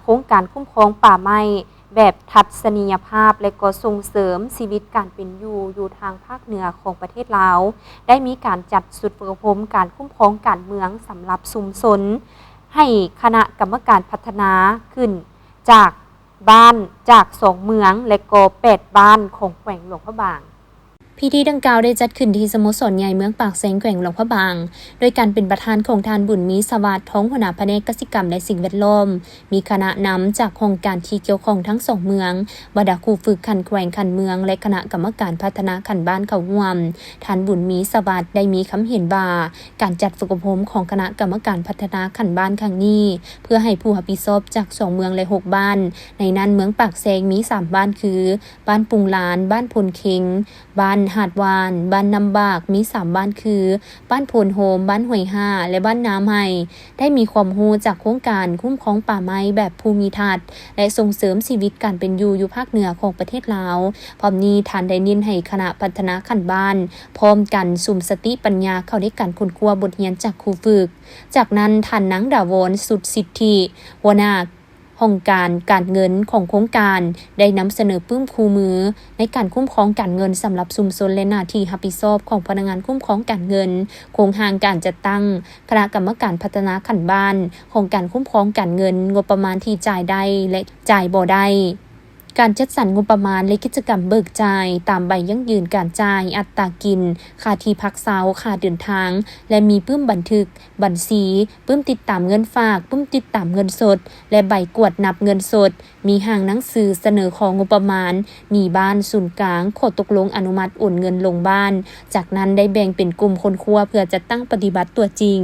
ໂຄງການຄຸ້ມຄອງປ່າໄມ້ແບບທັດສະນີຍະພາບ ແລະ ກໍສົ່ງເສີມຊີວິດການເປັນຢູ່ ຢູ່ທາງພາກເໜືອຂອງປະເທດລາວ ໄດ້ມີການຈັດຊຸດຝຶກອົບຮົມການຄຸ້ມຄອງການເມືອງສຳລັບຊຸມຊົນ ໃຫ້ຄະນະກຳມະການພັດທະນາຂຶ້ນຈາກບ້ານ ຈາກສອງເມືອງ ແລະ ກໍແປດບ້ານຂອງແຂວງຫຼວງພະບາງ. ພິທີດັ່ງກ່າວໄດ້ຈັດຂຶ້ນທີ່ສະໂມສອນໃຫຍ່ເມືອງປາກແຊງ ແຂວງຫຼວງພະບາງ ໂດຍການເປັນປະທານຂອງທ່ານ ບຸນມີ ສະຫວັດ ຮອງຫົວໜ້າພະແນກກະສິກຳ ແລະ ສິ່ງແວດລ້ອມ, ມີຄະນະນຳຈາກຫ້ອງການທີ່ກ່ຽວຂ້ອງທັງສອງເມືອງ, ບັນດາຄູຝຶກຂັ້ນແຂວງ, ຂັ້ນເມືອງ ແລະ ຄະນະກຳມະການພັດທະນາຂັ້ນບ້ານເຂົ້າຮ່ວມ. ທ່ານ ບຸນມີ ສະຫວັດ ໄດ້ມີຄຳເຫັນວ່າ ການຈັດຝຶກອົບຮົມຂອງຄະນະກຳມະການພັດທະນາຂັ້ນບ້ານຄັ້ງນີ້ ເພື່ອໃຫ້ຜູ້ຮັບຜິດຊອບຈາກສອງເມືອງ ແລະ ຫົກບ້ານ, ໃນນັ້ນເມືອງປາກແຊງມີສາມບ້ານຄື ບ້ານປຸງລານ, ບ້ານໂພນເຄັງ, ບ້ານຫາດຫວ່ານ, ບ້ານນ້ຳບາກ, ມີສາມບ້ານຄື ບ້ານໂພນໂຮມ, ບ້ານຫ້ວຍຫ້າ ແລະ ບ້ານນາໃໝ່ ໄດ້ມີຄວາມຮູ້ຈາກໂຄງການຄຸ້ມຄອງປ່າໄມ້ແບບພູມິທັດ ແລະ ສົ່ງເສີມຊີວິດການເປັນຢູ່ຢູ່ພາກເໜືອຂອງປະເທດລາວ. ພ້ອມນີ້ທ່ານໄດ້ເນັ້ນໃຫ້ຄະນະພັດທະນາຂັ້ນບ້ານ ພ້ອມກັນສຸມສະຕິປັນຍາເຂົ້າໃນການຄົ້ນຄວ້າບົດຮຽນຈາກຄູຝຶກ. ຈາກນັ້ນ ທ່ານນາງ ດາວອນ ສຸດສິດທິ ຫົວໜ້າຫ້ອງການການເງິນຂອງໂຄງການ ໄດ້ນຳສະເໜີປຶ້ມຄູ່ມືໃນການຄຸ້ມຄອງການເງິນສຳລັບຊຸມຊົນ ແລະ ໜ້າທີ່ຮັບຜິດຊອບຂອງພະນັກງານຄຸ້ມຄອງການເງິນ, ໂຄງຮ່າງການຈັດຕັ້ງຄະນະກຳມະການພັດທະນາຂັ້ນບ້ານ, ຂອງການຄຸ້ມຄອງການເງິນ, ງົບປະມານທີ່ຈ່າຍໄດ້ ແລະ ຈ່າຍບໍ່ໄດ້, ການຈັດສັນງົບປະມານ ແລະ ກິດຈະກຳເບີກຈ່າຍຕາມໃບຢັ້ງຢືນການຈ່າຍ, ອັດຕາກິນ, ຄ່າທີ່ພັກເຊົາ, ຄ່າເດີນທາງ ແລະ ມີປຶ້ມບັນທຶກບັນຊີ, ປຶ້ມຕິດຕາມເງິນຝາກ, ປຶ້ມຕິດຕາມເງິນສົດ ແລະ ໃບກວດນັບເງິນສົດ, ມີຮ່າງໜັງສືສະເໜີຂໍງົບປະມານ, ມີບ້ານສູນກາງ, ຂໍ້ຕົກລົງອະນຸມັດໂອນເງິນລົງບ້ານ, ຈາກນັ້ນໄດ້ແບ່ງເປັນກຸ່ມຄົ້ນຄວ້າເພື່ອຈັດຕັ້ງປະຕິບັດຕົວຈິງ.